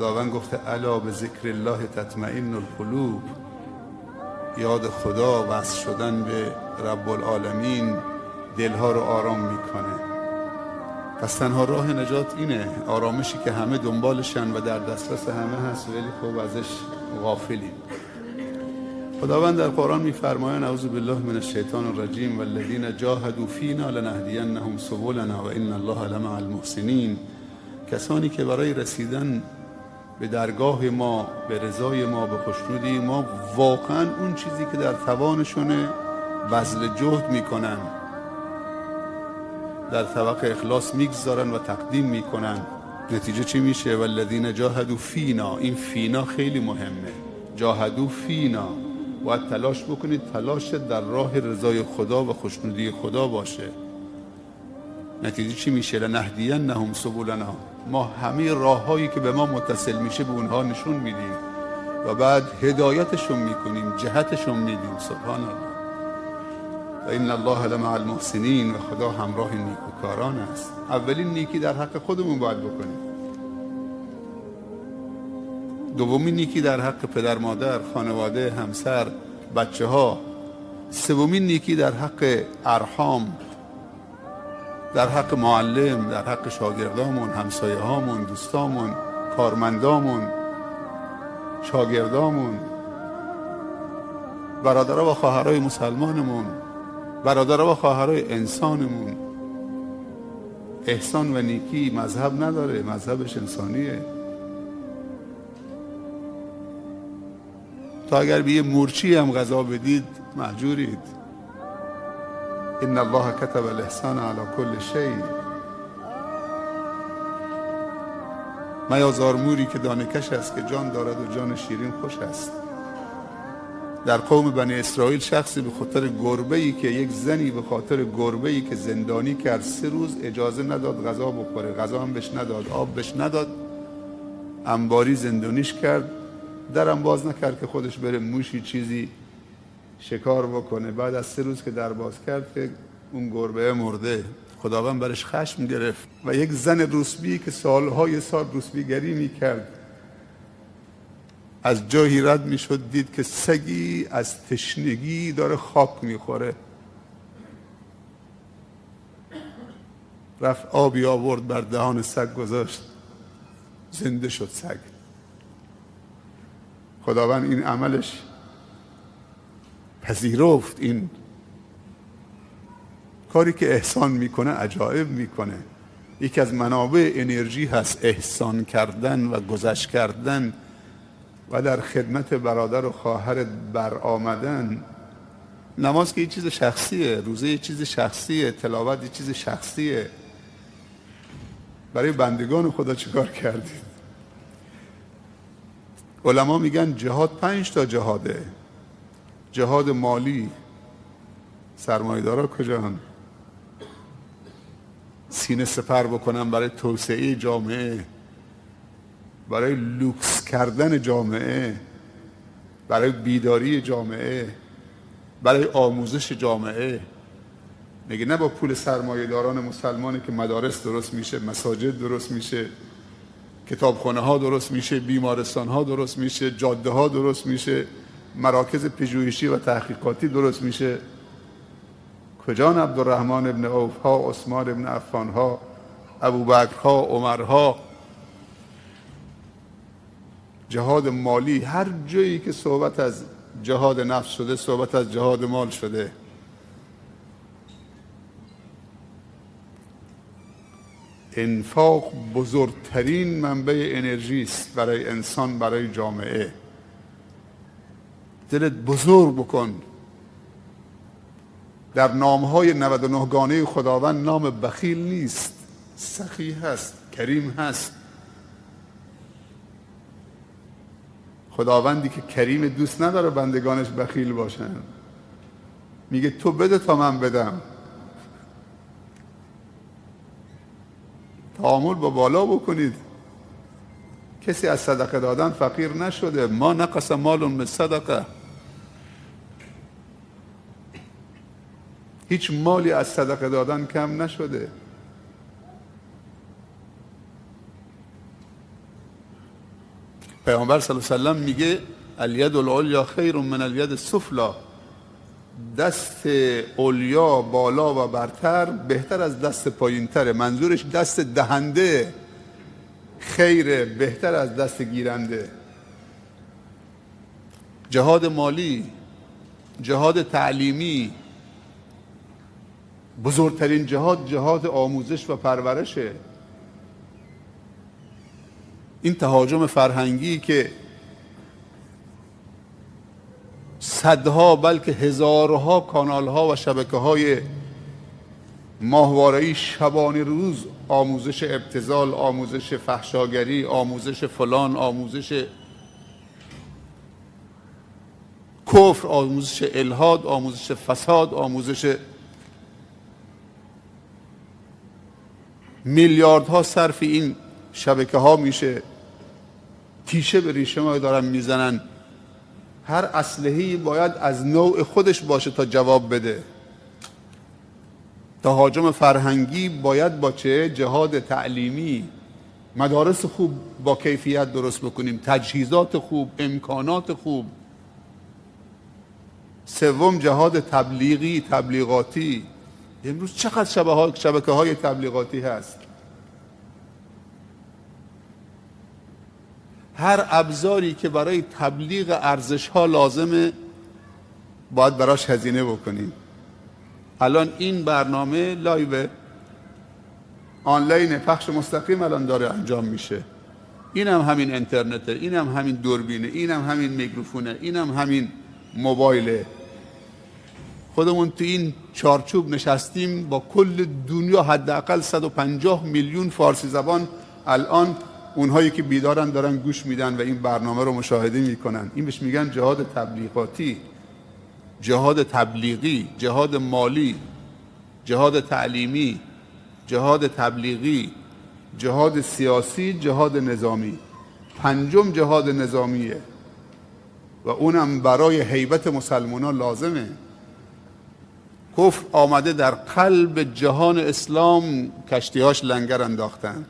خداوند گفته الا به ذکر الله تطمئن القلوب. یاد خدا، وصل شدن به رب العالمین دلها رو آرام میکنه. پس تنها راه نجات اینه، آرامشی که همه دنبالشن و در دسترس همه هست ولی خب ازش غافلیم. خداوند در قرآن میفرماید اعوذ بالله من الشیطان الرجیم والذین جاهدوا فینا لنهدینهم سبلنا و ان الله لمع المحسنین. کسانی که برای رسیدن به درگاه ما، به رضای ما، به خوشنودی ما، واقعا اون چیزی که در توانشونه بذل جهد میکنن، در طبق اخلاص میگذارن و تقدیم میکنن. نتیجه چی میشه؟ والذین جاهدوا فینا. این فینا خیلی مهمه. جاهدوا فینا، باید تلاش بکنید، تلاش در راه رضای خدا و خوشنودی خدا باشه. نتیجه چی میشه؟ لنهدینهم سبلنا. ما همه راههایی که به ما متصل میشه به اونها نشون میدیم و بعد هدایتشون میکنیم، جهتشون میدیم. سبحان الله. و ان الله لمع المحسنین. و خدا همراه نیکوکاران است. اولین نیکی در حق خودمون باید بکنیم. دومین نیکی در حق پدر، مادر، خانواده، همسر، بچه ها. سومین نیکی در حق ارحام، در حق معلم، در حق شاگردامون، همسایه هامون، دوستامون، کارمندامون، شاگردامون، برادرها و خواهرای مسلمانمون، برادرها و خواهرای انسانمون. احسان و نیکی مذهب نداره، مذهبش انسانیه. تا اگر به یه مورچی هم غذا بدید مهجورید. ان الله كتب الاحسان على كل شيء. میازار موری که دانه کش است که جان دارد و جان شیرین خوش است. در قوم بنی اسرائیل شخصی به خاطر گربه‌ای که یک زنی به خاطر گربه‌ای که زندانی کرد 3 روز اجازه نداد غذا بخوره، غذا هم بهش نداد، آب بهش نداد، انباری زندانیش کرد، درم باز نکرد که خودش بره موشی چیزی شکار بکنه. بعد از 3 روز که در باز کرد که اون گربه مرده، خداوند برش خشم گرفت و یک زن روسبی که سالهای سال روسبیگری میکرد از جایی رد میشد، دید که سگی از تشنگی داره خاک میخوره. رفت آبی آورد بر دهان سگ گذاشت، زنده شد سگ. خداوند این عملش پذیرفت. این کاری که احسان میکنه عجایب میکنه. یکی از منابع انرژی هست احسان کردن و گذشت کردن و در خدمت برادر و خواهرت بر آمدن. نماز که یه چیز شخصیه، روزه یه چیز شخصیه، تلاوت یه چیز شخصیه. برای بندگان خدا چیکار کردید؟ علما میگن جهاد 5 تا جهاده. جهاد مالی، سرمایه‌دارا کجان؟ سینه سپر بکنن برای توسعه جامعه، برای لوکس کردن جامعه، برای بیداری جامعه، برای آموزش جامعه. میگه نه با پول سرمایه‌داران مسلمانی که مدارس درست میشه، مساجد درست میشه، کتابخانه ها درست میشه، بیمارستان ها درست میشه، جاده ها درست میشه، مراکز پژوهشی و تحقیقاتی درست میشه. کجان عبدالرحمن ابن عوف ها، عثمان ابن عفان ها، ابوبکر ها، عمر ها؟ جهاد مالی، هر جایی که صحبت از جهاد نفس شده صحبت از جهاد مال شده. انفاق بزرگترین منبع انرژی است برای انسان، برای جامعه. دلت بزرگ بکن. در نامهای 99 گانه خداوند نام بخیل نیست، سخی هست، کریم هست. خداوندی که کریم دوست نداره بندگانش بخیل باشن. میگه تو بده تا من بدم. تعامل با بالا بکنید. کسی از صدقه دادن فقیر نشده. ما نقص مال من صدقه. هیچ مالی از صدقه دادن کم نشده. پیامبر صلی الله علیه و سلم میگه الید العلیا خیر من الید السفلی، دست علیا بالا و برتر بهتر از دست پایینتره. منظورش دست دهنده خیر بهتر از دست گیرنده. جهاد مالی، جهاد تعلیمی، بزرگترین جهاد، جهاد آموزش و پرورشه. این تهاجم فرهنگی که صدها بلکه هزارها کانالها و شبکه‌های ماهواره‌ای شبانه روز آموزش ابتذال، آموزش فحشاگری، آموزش فلان، آموزش کفر، آموزش الحاد، آموزش فساد، آموزش میلیاردها صرف این شبکه ها میشه. تیشه به ریشه ما دارن میزنن. هر اسلحه‌ای باید از نوع خودش باشه تا جواب بده. تهاجم فرهنگی باید با چه؟ جهاد تعلیمی، مدارس خوب با کیفیت درست بکنیم، تجهیزات خوب، امکانات خوب. سوم جهاد تبلیغی، تبلیغاتی. امروز چقدر شبکه‌های تبلیغاتی هست. هر ابزاری که برای تبلیغ ارزش‌ها لازمه باید براش هزینه بکنیم. الان این برنامه live آنلاین پخش مستقیم الان داره انجام میشه. اینم همین اینترنته، اینم همین دوربینه، اینم همین میکروفونه، اینم همین موبایله. خودمون تو این چارچوب نشستیم با کل دنیا، حداقل 150 میلیون فارسی زبان الان اونهایی که بیدارن دارن گوش میدن و این برنامه رو مشاهده میکنن. این بهش میگن جهاد تبلیغاتی، جهاد تبلیغی، جهاد مالی، جهاد تعلیمی، جهاد تبلیغی، جهاد سیاسی، جهاد نظامی. پنجم جهاد نظامیه و اونم برای هیبت مسلمانان لازمه. کفر آمده در قلب جهان اسلام، کشتیهاش لنگر انداختن،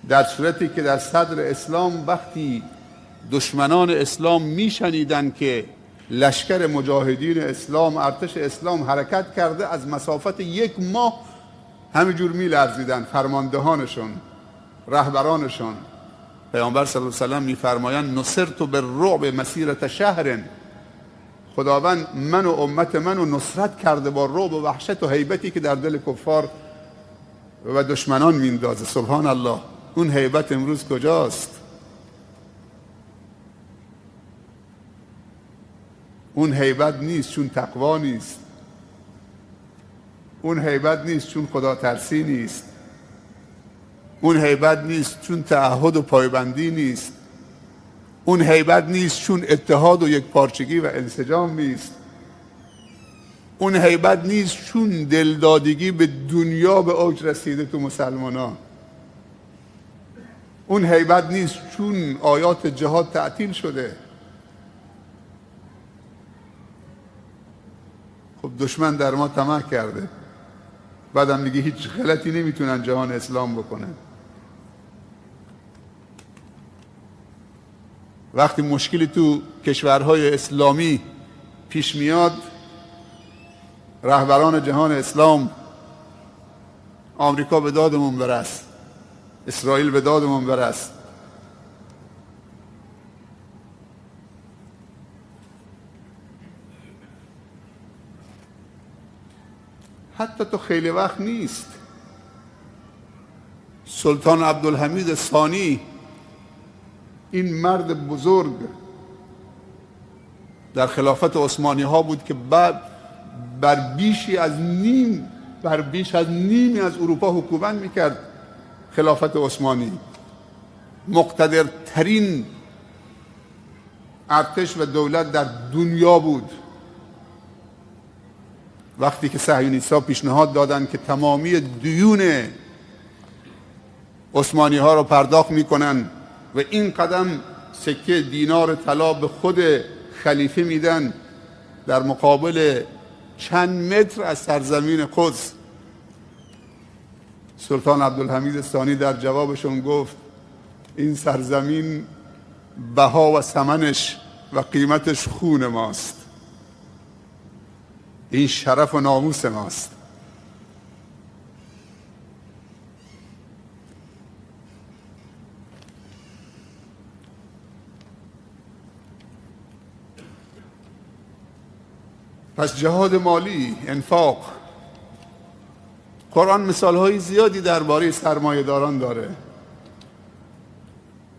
در صورتی که در صدر اسلام وقتی دشمنان اسلام میشنیدن که لشکر مجاهدین اسلام، ارتش اسلام حرکت کرده، از مسافت 1 ماه همینجور میلرزیدن فرماندهانشون، رهبرانشون. پیامبر صلی الله علیه و سلم میفرمایند نصرت بالرعب مسیرة شهر، خداوند من و امت منو نصرت کرده با رعب و وحشت و هیبتی که در دل کفار و دشمنان میندازه. سبحان الله، اون هیبت امروز کجاست؟ اون هیبت نیست چون تقوا نیست، اون هیبت نیست چون خدا ترسی نیست، اون هیبت نیست چون تعهد و پایبندی نیست، اون هیبت نیست چون اتحاد و یکپارچگی و انسجام نیست، اون هیبت نیست چون دلدادگی به دنیا به اوج رسیده تو مسلمانان، اون هیبت نیست چون آیات جهاد تعطیل شده. خب دشمن در ما طمع کرده، بعدم میگه هیچ غلطی نمیتونن جهان اسلام بکنن. وقتی مشکلی تو کشورهای اسلامی پیش میاد، رهبران جهان اسلام، آمریکا به دادمون برس، اسرائیل به دادمون برس، حتی تو خیلی وقت نیست سلطان عبدالحمید ثانی، این مرد بزرگ در خلافت عثمانی ها بود که بعد بر بیش از نیمی از اروپا حکومت میکرد. خلافت عثمانی مقتدرترین ارتش و دولت در دنیا بود. وقتی که صهیونیست‌ها پیشنهاد دادن که تمامی دیون عثمانی ها رو پرداخت میکنن و این قدم سکه دینار طلا به خود خلیفه میدن در مقابل چند متر از سرزمین قدس، سلطان عبدالحمید ثانی در جوابشون گفت این سرزمین بها و ثمنش و قیمتش خون ماست، این شرف و ناموس ماست. پس جهاد مالی، انفاق، قرآن مثالهای زیادی درباره سرمایه‌داران داره.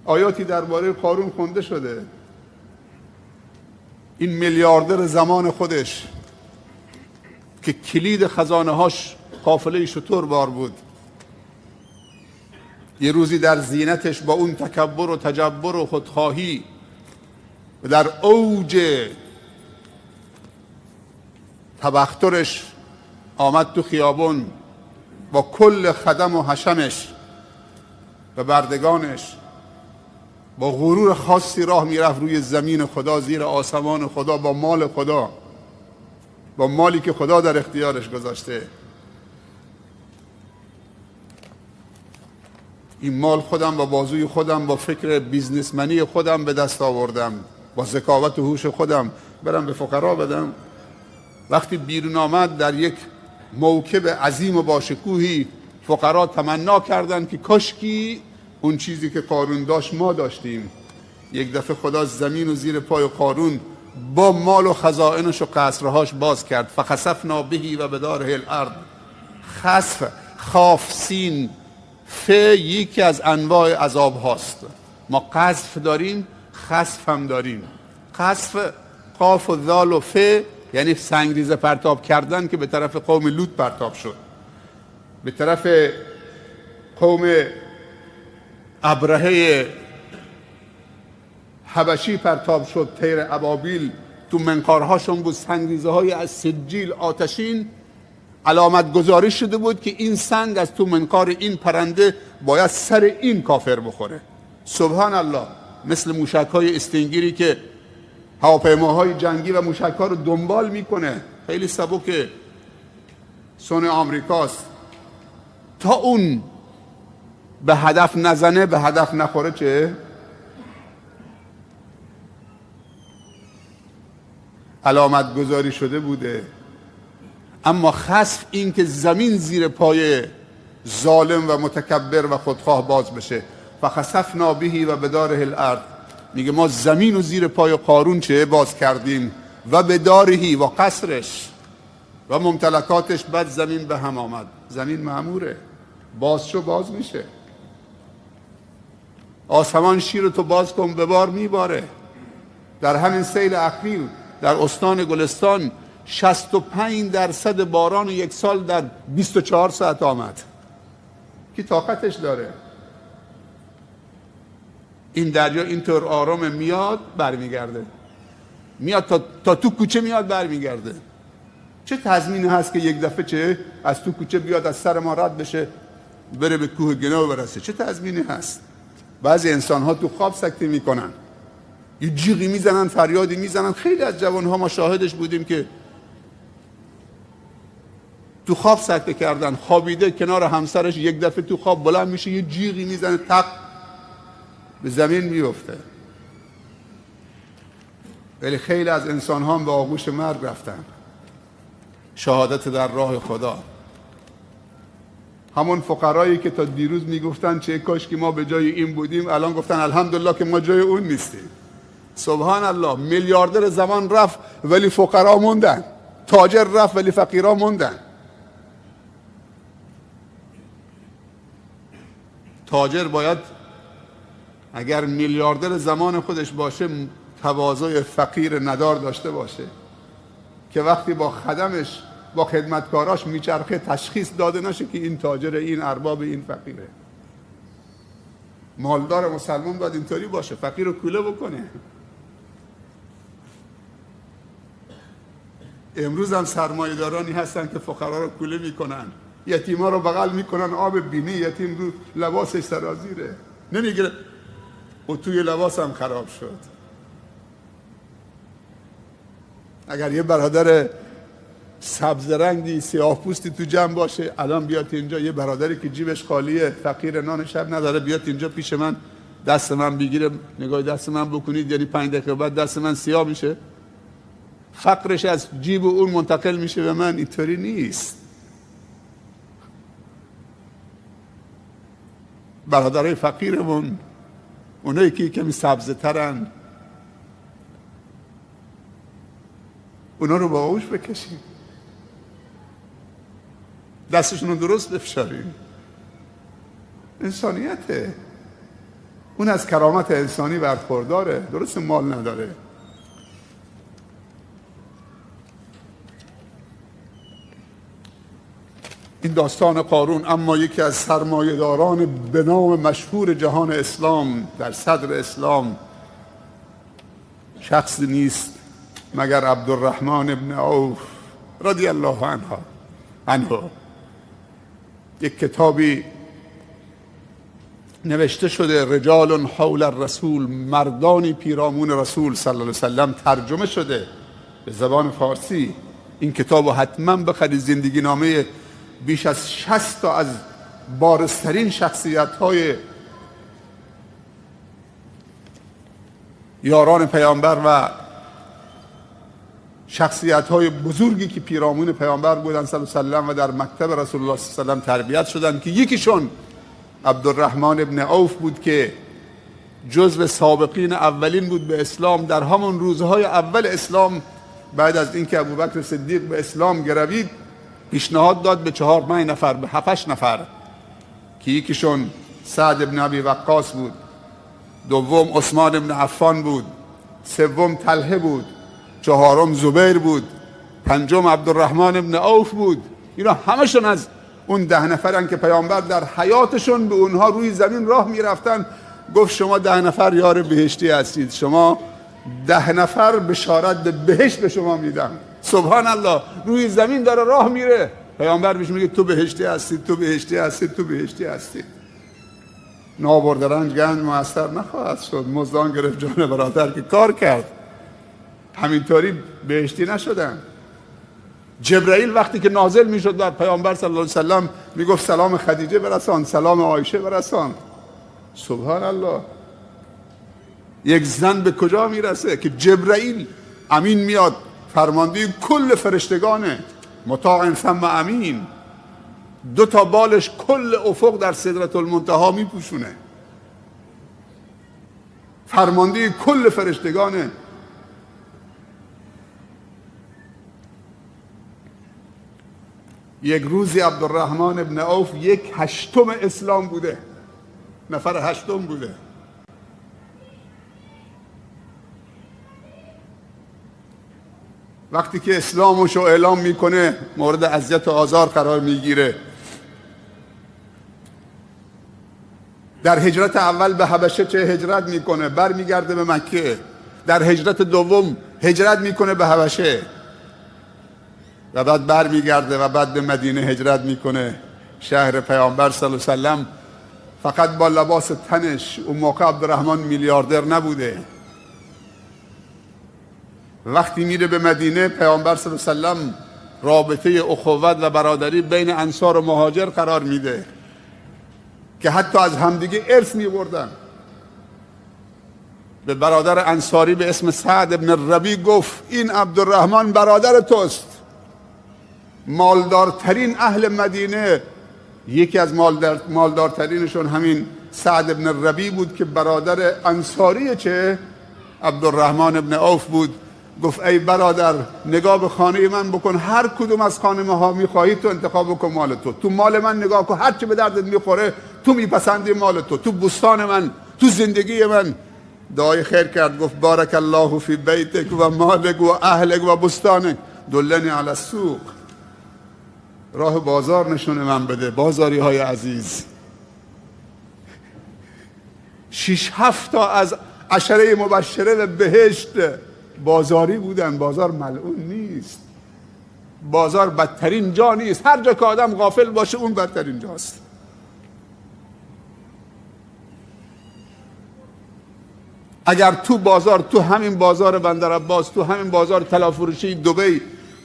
آیاتی درباره قارون خونده شده، این میلیاردر زمان خودش که کلید خزانه هاش قافله شتر بار بود، یه روزی در زینتش با اون تکبر و تجبر و خودخواهی و در اوج تبخترش آمد تو خیابون با کل خدم و حشمش و بردگانش، با غرور خاصی راه میرفت روی زمین خدا، زیر آسمان خدا، با مال خدا، با مالی که خدا در اختیارش گذاشته. این مال خودم با بازوی خودم، با فکر بیزنسمنی خودم به دست آوردم، با ذکاوت و هوش خودم، برم به فقرا بدم. وقتی بیرون آمد در یک موکب عظیم و باشکوهی، فقرا تمنا کردند که کاشکی اون چیزی که قارون داشت ما داشتیم. یک دفعه خدا زمین و زیر پای قارون با مال و خزائنش و قصرهاش باز کرد. فخسفنا بهی و بداره الارض. خسف، خاف، سین، ف یکی از انواع عذاب هاست. ما قذف داریم، خسف هم داریم. قذف، قاف و ذال و ف یعنی سنگریزه پرتاب کردن که به طرف قوم لوط پرتاب شد، به طرف قوم ابرهه حبشی پرتاب شد، طیر ابابیل تو منقارهاشون بود، سنگریزه های از سجیل آتشین علامت گذاری شده بود که این سنگ از تو منقار این پرنده باید سر این کافر بخوره. سبحان الله، مثل موشک های استنگیری که هواپیماهای جنگی و موشک ها رو دنبال میکنه، خیلی سبک سن آمریکاست، تا اون به هدف نزنه، به هدف نخوره، چه علامت گذاری شده بوده. اما خسف این که زمین زیر پای ظالم و متکبر و خودخواه باز بشه. فخسفنا بهی و بداره الارض، میگه ما زمین و زیر پای قارون چه باز کردیم، و بدارهی و قصرش و ممتلکاتش. بعد زمین به هم آمد. زمین معموره، باز شو باز میشه. آسمان شیر تو باز کن ببار میباره. در همین سیل اخیر در استان گلستان 65% باران یک سال در 24 ساعت آمد. کی طاقتش داره؟ این دریا اینطور آرام میاد برمیگرده، میاد تا تو کوچه میاد برمیگرده. چه تضمینی هست که یک دفعه چه از تو کوچه بیاد از سر ما رد بشه بره به کوه گناه برسه؟ چه تضمینی هست؟ بعضی انسان ها تو خواب سکته میکنن، یه جیغی میزنن، فریادی میزنن. خیلی از جوان ها ما شاهدش بودیم که تو خواب سکته کردن، خوابیده کنار همسرش، یک دفعه تو خواب بلند میشه، یه جیغی میزنه، تق به زمین میفته. ولی خیلی از انسان ها هم به آغوش مرگ رفتن. شهادت در راه خدا. همون فقرایی که تا دیروز میگفتن چه کاش که ما به جای این بودیم، الان گفتن الحمدلله که ما جای اون نیستیم. سبحان الله، میلیاردر زمان رفت ولی فقرا موندن، تاجر رفت ولی فقیرا موندن. تاجر باید اگر میلیاردر زمان خودش باشه تواضع فقیر ندار داشته باشه که وقتی با خدمش با خدمتکاراش میچرخه تشخیص داده نشه که این تاجر، این ارباب، این فقیره. مالدار مسلمان باید اینطوری باشه، فقیر رو کوله بکنه. امروز هم سرمایه‌دارانی هستن که فقرا رو کوله میکنن، یتیما رو بغل میکنن، آب بینی یتیم رو لباسش سرازیره نمیگیره، و توی لباس هم خراب شد. اگر یه برادر سبز رنگی سیاه پوستی تو جمع باشه الان بیاد اینجا، یه برادری که جیبش خالیه فقیر نان شب نداره بیاد اینجا پیش من دست من بگیره، نگاه دست من بکنید، یعنی 5 دقیقه بعد دست من سیاه میشه، فقرش از جیب اون منتقل میشه به من. اینطوری نیست. برادرای فقیرمون، اونایی که کمی سبزه ترن، اونا رو با آغوش بکشیم، دستشون رو درست بفشاریم. انسانیته. اون از کرامت انسانی برخورداره، درست مال نداره. این داستان قارون. اما یکی از سرمایه‌داران به نام مشهور جهان اسلام در صدر اسلام شخصی نیست مگر عبدالرحمن ابن عوف رضی الله عنه. یک کتابی نوشته شده، رجال حول الرسول، مردانی پیرامون رسول صلی الله علیه وسلم، ترجمه شده به زبان فارسی. این کتاب رو حتما بخرید. زندگی نامه بیش از 60 تا از بارزترین شخصیت های یاران پیامبر و شخصیت های بزرگی که پیرامون پیامبر بودن صلی الله علیه وسلم و در مکتب رسول الله صلی الله علیه وسلم تربیت شدند، که یکیشون عبدالرحمن ابن عوف بود که جزو سابقین اولین بود به اسلام. در همون روزهای اول اسلام، بعد از اینکه ابوبکر صدیق به اسلام گروید، پیشنهاد داد به 4-5 نفر، به 7-8 نفر، که یکیشون سعد ابن ابی وقاص بود، دوم عثمان ابن عفان بود، سوم طلحه بود، چهارم زبیر بود، پنجم عبدالرحمن ابن عوف بود. اینا همشون از اون 10 نفرن که پیامبر در حیاتشون به اونها روی زمین راه میرفتن گفت شما 10 نفر یار بهشتی هستید، شما 10 نفر بشارت به بهشت به شما میدم. سبحان الله، روی زمین داره راه میره، پیامبر بهش میگه تو بهشتی هستی، تو بهشتی هستی، تو بهشتی هستی. نابرده رنج گنج موثر نخواهد شد. مزدان گرفت جان برادر که کار کرد، همینطوری بهشتی نشدن. جبرئیل وقتی که نازل میشد بر پیامبر صلی الله علیه وسلم میگفت سلام خدیجه برسان، سلام عایشه برسان. سبحان الله، یک زن به کجا میرسه که جبرئیل امین میاد، فرمانده کل فرشتگانه، مطاع ثم امین، 2 تا بالش کل افق در سدرة المنتها میپوشونه، فرمانده کل فرشتگانه. یک روزی عبدالرحمن ابن عوف 1/8 اسلام بوده، نفر 8 بوده. وقتی که اسلامش رو اعلام میکنه مورد اذیت و آزار قرار میگیره. در هجرت اول به حبشه چه هجرت میکنه، برمیگرده به مکه. در هجرت دوم هجرت میکنه به حبشه و بعد برمیگرده و بعد به مدینه هجرت میکنه، شهر پیامبر صلی الله علیه وسلم. فقط با لباس تنش، اون موقع عبدالرحمن میلیاردر نبوده. وقتی میره به مدینه، پیامبر صلی الله علیه وسلم رابطه اخوت و برادری بین انصار و مهاجر قرار میده که حتی از همدیگه ارث میبردن. به برادر انصاری به اسم سعد ابن ربیع گفت این عبدالرحمن برادر توست، مالدارترین اهل مدینه، یکی از مالدارترینشون همین سعد ابن ربیع بود که برادر انصاری چه عبدالرحمن ابن عوف بود. گفت ای برادر نگاه به خانه من بکن، هر کدوم از خانمه ها میخواهی تو انتخاب بکن، مال تو، تو مال من نگاه کن، هر چی به دردت میخوره تو میپسندی مال تو، تو بستان من، تو زندگی من. دعای خیر کرد، گفت بارک الله فی بیتک و مالک و اهلک و بستانک، دلنی علی السوق، راه بازار نشون من بده. بازاری های عزیز، 6-7 تا از عشره مبشره به بهشت بازاری بودن. بازار ملعون نیست، بازار بدترین جا نیست، هر جا که آدم غافل باشه اون بدترین جاست. اگر تو بازار، تو همین بازار بندرعباس، تو همین بازار طلافروشی دبی،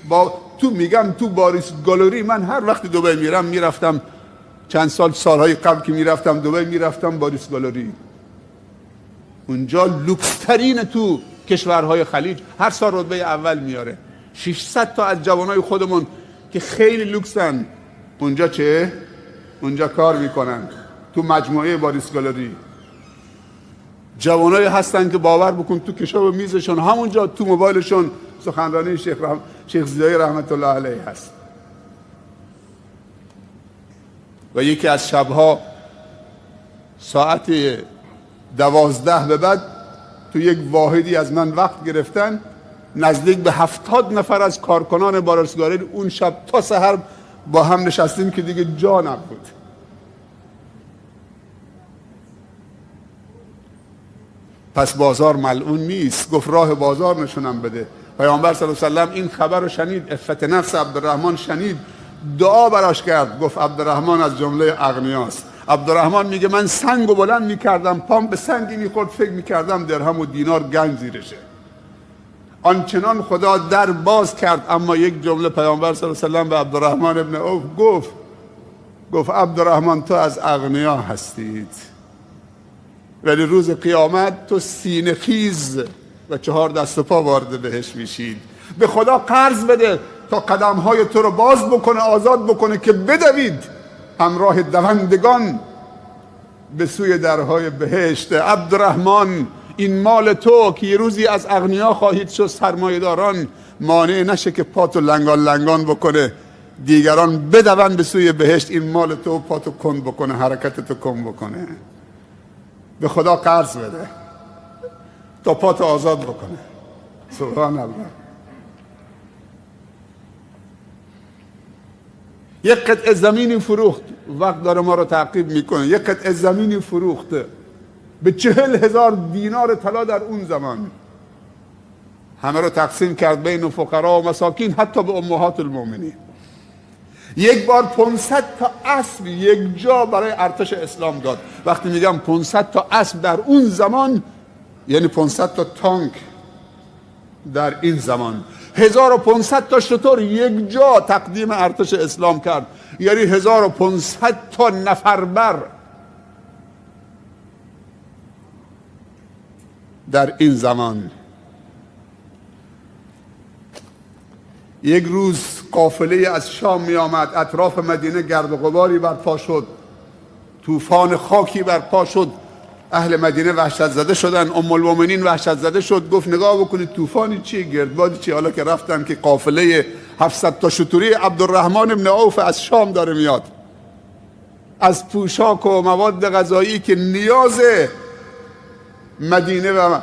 با تو میگم تو باریس گالری، من هر وقت دبی میرم، میرفتم چند سال، سالهای قبل که میرفتم دبی، میرفتم باریس گالری. اونجا لوکسترین تو کشورهای خلیج، هر سال رتبه اول میاره. 600 تا از جوانای خودمون که خیلی لوکسن اونجا چه؟ اونجا کار میکنن تو مجموعه باریس گالری. جوانایی هستن که باور بکن تو کشاب میزشون همونجا تو موبایلشون سخنرانی شیخ ضیایی رحمت الله علیه هست. و یکی از شبها ساعت 12 به بعد تو یک واحدی از من وقت گرفتن، نزدیک به 70 نفر از کارکنان باریس گالری اون شب تا سحر با هم نشستیم که دیگه جا نبود. پس بازار ملعون نیست. گفت راه بازار نشونم بده. پیامبر صلی الله علیه و سلم این خبر رو شنید، عفت نفس عبدالرحمن شنید، دعا براش کرد. گفت عبدالرحمن از جمله اغنیاست. عبدالرحمن میگه من سنگو بلند میکردم، پام به سنگی میخورد، فکر میکردم درهم و دینار گنج زیرشه. آنچنان خدا در باز کرد. اما یک جمله پیامبر صلی الله علیه و سلم به عبدالرحمن ابن عوف گفت عبدالرحمن تو از اغنیا هستید، ولی روز قیامت تو سینه خیز و 4 دست و پا وارد بهش میشید. به خدا قرض بده تا قدمهای تو رو باز بکنه، آزاد بکنه که بدوید همراه دوندگان به سوی درهای بهشت. عبدالرحمن این مال تو که یه روزی از اغنیا خواهید شد، سرمایه‌داران، مانع نشه که پاتو لنگان لنگان بکنه، دیگران بدوند به سوی بهشت، این مال تو پاتو کند بکنه، حرکت تو کند بکنه. به خدا قرض بده تا پاتو آزاد بکنه. سبحان الله. یک قطعه زمینی فروخت، وقت داره ما رو تعقیب میکنه. یک قطعه زمینی فروخته به 40,000 دینار طلا در اون زمان. همه رو تقسیم کرد بین فقرا و مساکین، حتی به امهات المؤمنین. یک بار 500 تا اسب یک جا برای ارتش اسلام داد. وقتی میگم 500 تا اسب در اون زمان، یعنی 500 تا تانک در این زمان. 1500 تا شتر یک جا تقدیم ارتش اسلام کرد، یعنی 1500 تا نفربر در این زمان. یک روز قافله از شام می آمد، اطراف مدینه گرد و غباری برپا شد، طوفان خاکی برپا شد، اهل مدینه وحشت زده شدن، ام المؤمنین وحشت زده شد، گفت نگاه بکنید طوفانی چی، گردبادی چی. حالا که رفتن که قافله 700 تا شتری عبدالرحمن بن عوف از شام داره میاد، از پوشاک و مواد غذایی که نیاز مدینه و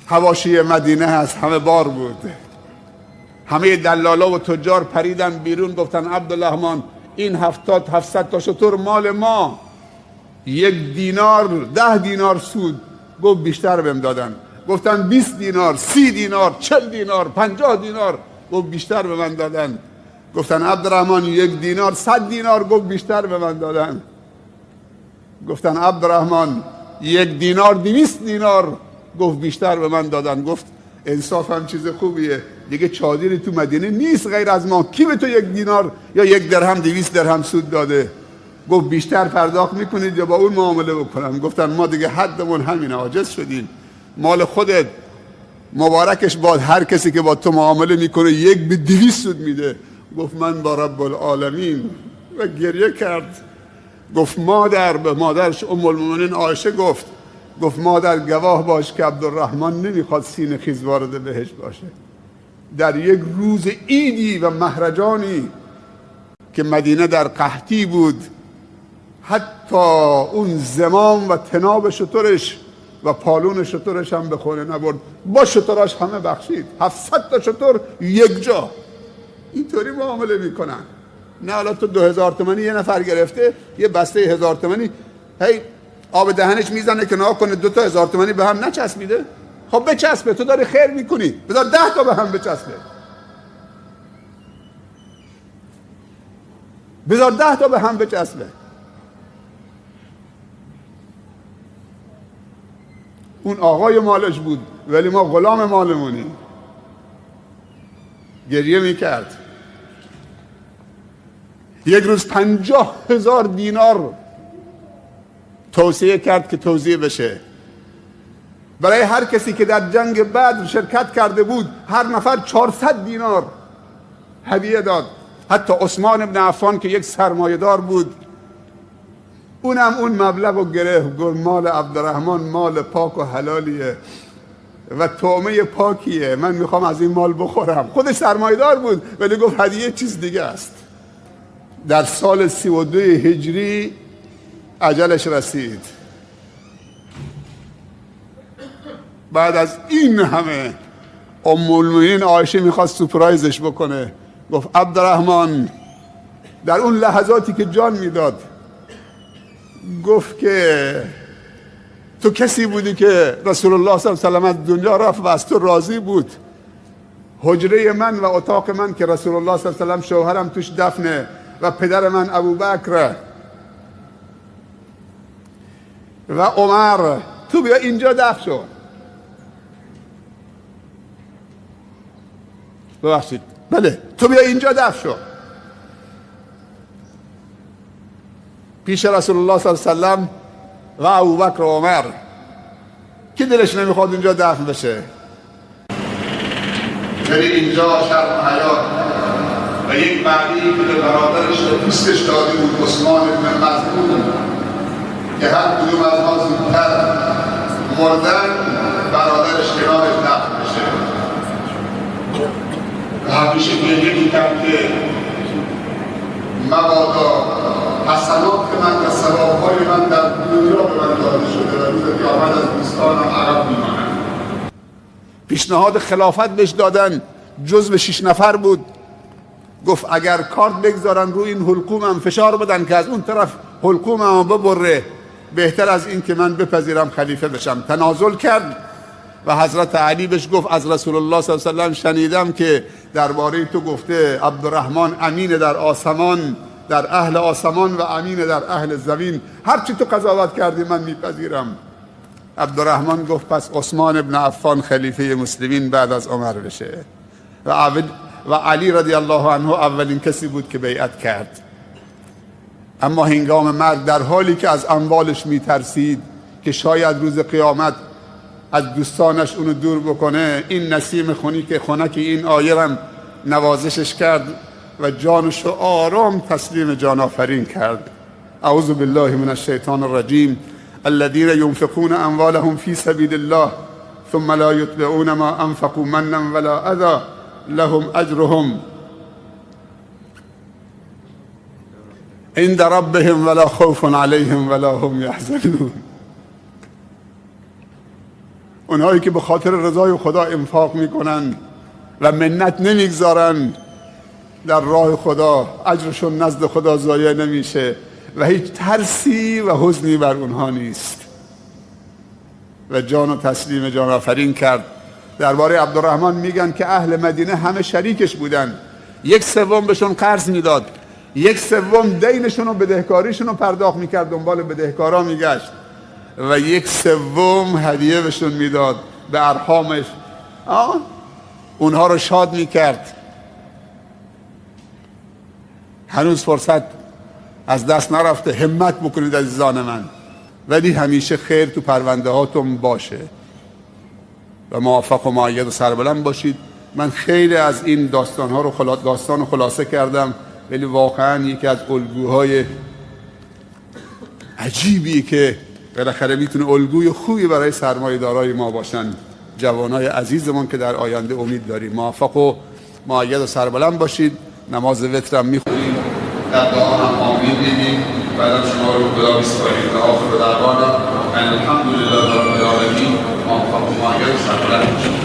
حواشی مدینه هست، همه بار بود. همه دلالا و تجار پریدن بیرون، گفتن عبدالرحمن این 700 تا شتر مال ما، 1 دینار 10 دینار سود. گفت بیشتر بهم دادن. گفتن 20 دینار، 30 دینار، 40 دینار، 50 دینار. گفت بیشتر به من دادن. گفتن عبدالرحمن 1 دینار 100 دینار. گفت بیشتر به من دادن. گفتن عبدالرحمن 1 دینار 200 دینار. گفت بیشتر به من دادن. گفت انصاف هم چیز خوبیه دیگه، چادری تو مدینه نیست غیر از ما، کی به تو 1 دینار یا 1 درهم 200 درهم سود داده؟ گفت بیشتر پرداخت میکنید یا با اون معامله بکنم؟ گفتن ما دیگه حدمون همینه، عاجز شدیم، مال خودت مبارکش باد، هر کسی که با تو معامله میکنه 1 به 200 سود میده. گفت من با رب العالمین، و گریه کرد. گفت مادر، به مادرش ام المؤمنین عایشه گفت، گفت مادر گواه باش که عبدالرحمن نمیخواد سینه خیز وارد بهش باشه. در یک روز عیدی و مهرجانی که مدینه در قحطی بود، حتی اون زمام و تناب شترش و پالون شترش هم به خونه نبرد، با شتراش همه بخشید. 700 تا شتر یک جا. اینطوری معامله میکنن. نه حالا تو 2000 تومانی یه نفر گرفته، یه بسته 1000 تومانی، هی آب دهنش میزنه که نها کنه 2 تا 1000 تومانی به هم نچسبیده. خب بچسبه، تو داری خیر میکنی، بذار 10 تا به هم بچسبه، بذار 10 تا به هم بچسبه. اون آقای مالش بود ولی ما غلام مالمونیم. گریه میکرد. یک روز 50,000 دینار توصیه کرد که توزیع بشه. برای هر کسی که در جنگ بدر شرکت کرده بود هر نفر 400 دینار هدیه داد. حتی عثمان ابن عفان که یک سرمایه‌دار بود اونم اون مبلغ رو گرفت، گفت مال عبدالرحمن مال پاک و حلالیه و طعمه پاکیه، من میخوام از این مال بخورم. خودش سرمایه‌دار بود ولی گفت هدیه چیز دیگه است. در سال 32 هجری اجلش رسید. بعد از این همه ام المؤمنین عایشه میخواست سورپرایزش بکنه، گفت عبدالرحمن، در اون لحظاتی که جان میداد گفت که تو کسی بودی که رسول الله صلی الله علیه و سلم از دنیا رفت و از تو راضی بود. حجره من و اتاق من که رسول الله صلی الله علیه و سلم شوهرم توش دفنه و پدر من ابوبکر و عمر، تو بیا اینجا دفن شو. ببخشید، بله، تو بیا اینجا دفن شو پیش رسول الله صلی الله علیه و سلم و ابوبکر و عمر. کی دلش نمیخواد اینجا دفن بشه؟ ولی اینجا شرم حیات و یک مردی که به برادرش و دوستش داده بود، عثمان بن مظعون، که هر کدوم از ما زودتر مردن برادرش کنارش دفن بشه. و همیشه گریه میکرد که مبادا حسنات من و ثوابهای من در دنیا به من داده شده و روز قیامت از دوستانم عقب میمانم. پیشنهاد خلافت بهش دادن، جزو 6 نفر بود. گفت اگر کارت بگذارن روی این حلقومم فشار بدن که از اون طرف حلقومم ببره، بهتر از این که من بپذیرم خلیفه بشم. تنازل کرد و حضرت علی بهش گفت از رسول الله صلی الله علیه و سلم شنیدم که درباره تو گفته عبدالرحمن امین در آسمان، در اهل آسمان و امین در اهل زمین، هرچی تو قضاوت کردی من میپذیرم. عبدالرحمن گفت پس عثمان ابن عفان خلیفه مسلمین بعد از عمر بشه. و علی رضی الله عنه اولین کسی بود که بیعت کرد. اما هنگام مرگ در حالی که از اموالش میترسید که شاید روز قیامت از دوستانش اونو دور بکنه، این نسیم خنک این آیه رم نوازشش کرد و جانش رو آرام تسلیم جان آفرین کرد. اعوذ بالله من الشیطان الرجیم. الذين ينفقون اموالهم في سبيل الله ثم لا يتبعون ما انفقوا منا ولا اذى لهم اجرهم عند ربهم ولا خوف عليهم ولا هم يحزنون. اونهایی که به خاطر رضای خدا انفاق میکنن و منت نمیگذارن در راه خدا، اجرشون نزد خدا ضایع نمیشه و هیچ ترسی و حزنی بر اونها نیست. و جان و تسلیم جان آفرین کرد. درباره عبدالرحمن میگن که اهل مدینه همه شریکش بودن، 1/3 بهشون قرض میداد، 1/3 دینشون و بدهکاریشون رو پرداخت میکرد، دنبال بدهکارا میگشت، و 1/3 هدیه بهشون میداد به ارحامش، اونها رو شاد میکرد. هنوز فرصت از دست نرفته، همت بکنید عزیزان من، ولی همیشه خیر تو پرونده هاتون باشه و موفق و مؤید و سربلند باشید. من خیلی از این داستان ها رو داستان خلاصه کردم، ولی واقعا یکی از الگوهای عجیبی که بالاخره میتونه الگوی خوبی برای سرمایه‌دارای ما باشن، جوانای عزیزمون که در آینده امید داریم. موفق و مؤید و سربلند باشید. نماز وترم میخونیم، در دعا هم آمین میگیم، بعدم شما رو خدا میسپاریم. آخر دعوانا ان الحمدلله رب العالمین. موفق و مؤید و سربلند باشید.